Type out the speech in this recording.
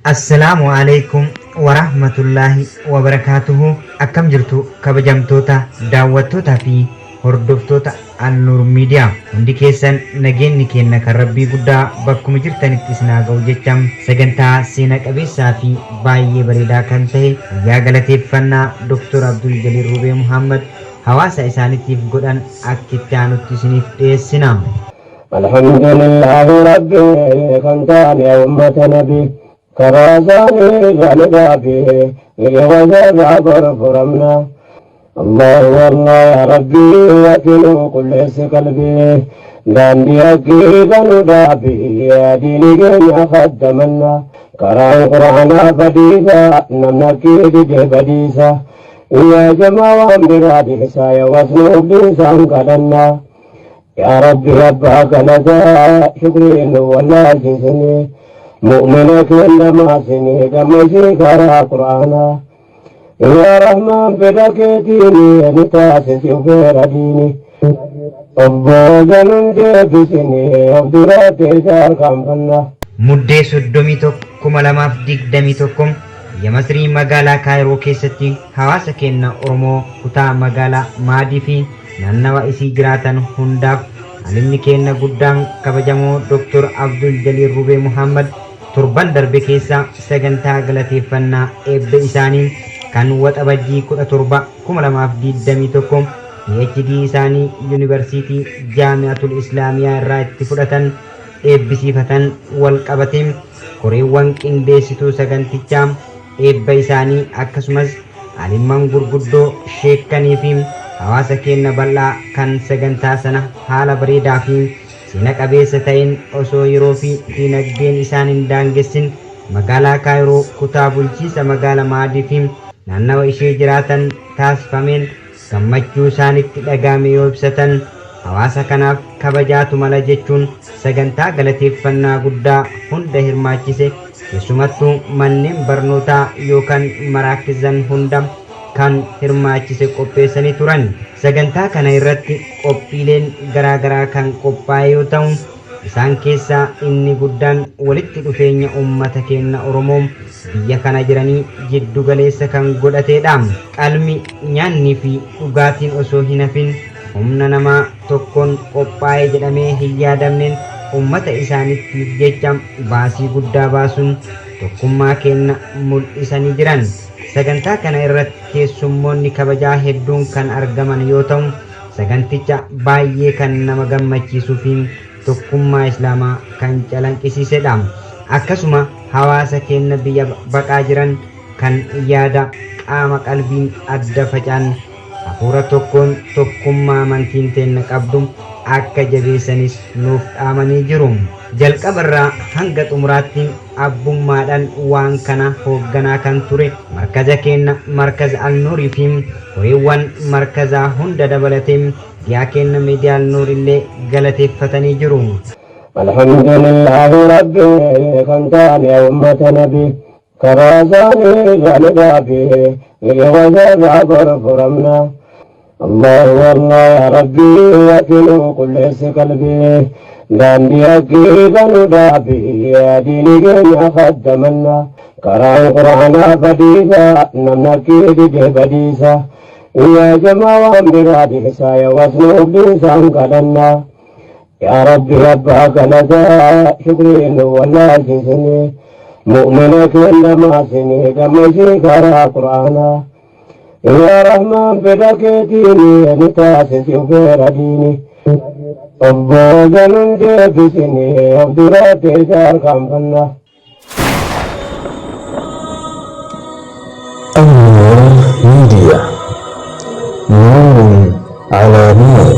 Assalaamu Aleeykum Warahmatullaahi Wabarakaatuhu Akkam jirtu kabajamtoota daawwattootaa fi hordoftoota Alnuur Miidiyaa hundi keessan nageenni keenna kan Rabbii guddaa bakkuma jirtanitti isin haa ga'u jecha sagantaa seena qabeessaa fi baay'ee bareedaa kan tahe guyyaa galateeffannaa Dr. Abdul Jaliil Rubee Muhammad hawaasa isaanitiif godhan akki itti aanutti isiniif dhiyeessina. Alhamdulillahi Rabbi kan taane ummata nabi karaa isaanii gani gaabi irra gorfuramna. Allahu Allah ya Rabbi ati nu qulleessi qalbii daandii haqqii kanu dhaabi diini keenya khaddamanna karaan quraanaa badiisa namni haqqii dide badiisa yaa jamaa waan biraa dhiisaa yaa wasnuuf dhiisaan kadhanna. Yaa Rabbi abbaa galataa shukrii nu wallaalchisini mu'mina kenna maasini gammachii karaa qur'aanaa. Yaa Rahmaan fedha keetiini ni taasisi ufeera diini. Obbo Januun deebisini of duratti tarkaanfanna. Muddee 31, 2021 biyya Masrii magaalaa Kaayiroo keessatti hawaasa keenna Oromoo kutaa magaalaa Maadii fi naannawa isii jiraatan hundaaf alimni keenna guddaan kabajamoo Dr. Abdul Jaliil Rubee Muhammad torban darbe keessa sagantaa galateeffannaa eebba isaanii kan Waxabajjii 17, 2021 PhD isaanii Yuunivarsiitii Jaami'atul Islaamiyaa irraa itti fudhatan eebbisiifatan wal qabatee koreewwan qindeessituu sagantichaa eebba isaanii akkasumas alimman gurguddoo sheekkanii fi hawaasa keenna bal'aa kan sagantaa sana haala bareedaa fi seena qabeessa ta'een osoo yeroo fi diinagdeen isaan hin daangessin magaalaa Kaayiroo kutaa bulchiinsa magaala Maadii fi naannawa ishee jiraatan taasifameen gammachuu isaanitti dhaga'ame yoo ibsatan hawaasa kanaaf kabajaatu mala jechuun sagantaa galateeffannaa guddaa hunda hirmaachise keessumattuu manneen barnootaa yookaan maraakizan hunda kan hirmaachise qopheessanii turan. Sagantaa kana irratti qophiileen garaa garaa kan qophaa'e yoo ta'u isaan keessaa inni guddaan walitti dhufeenya uummata keenna Oromoo biyya kana jiranii jiddu galeessa kan godhateedha. Qalmi, nyaanni fi dhugaatiin osoo hin hafin humna namaa tokkoon qophaa'e jedhamee hin yaadamneen uummata isaanittiif jecha baasii guddaa baasuun tokkummaa keenna mul'isanii jiran. Sagantaa kana irratti keessummoonni kabajaa hedduun kan argaman yoo ta'u saganticha baay'ee kan nama gammachiisuu fi tokkummaa Islaamaa kan calanqisiisedha. Akkasuma hawaasa keenna biyya baqaa jiran kan yaada qaama qalbiin adda faca'an hafuura tokkoon tokkummaa amantiin teenna qabdu akka jabeessanis nuuf dhaamanii jiru. Jalqabarraa hanga xumuraatti abbummaadhaan waan kana hoogganaa kan ture markaza keenna Markaz Al-Nuurii fi horeewwan markazaa hunda dabalatee miidiyaa keenna Miidiyaa Al-Nuur illee galateeffatanii jiru. Alhamdulillahi Rabbi kan taane ummata nabi karaa isaanii gani gaabi irra gorfuramna. Allahu Allah ya Rabbi ati nu qulleessi qalbii daandii haqqii kanu dhaabi diini keenya khaddamanna karaan quraanaa badiisa namni haqqii dide badiisa yaa jamaa waan biraa dhiisaa yaa wasnuuf dhiisaan kadhanna. Yaa Rabbi abbaa galataa shukrii nu wallaalchisini mu'mina kenna maasini gammachii karaa quraanaa. Yaa Rahmaan fedha keetiini ni taasisi ufeera diini. Obbo Januun deebisini of duratti tarkaanfanna. Al-Noor Media. Noor على نور.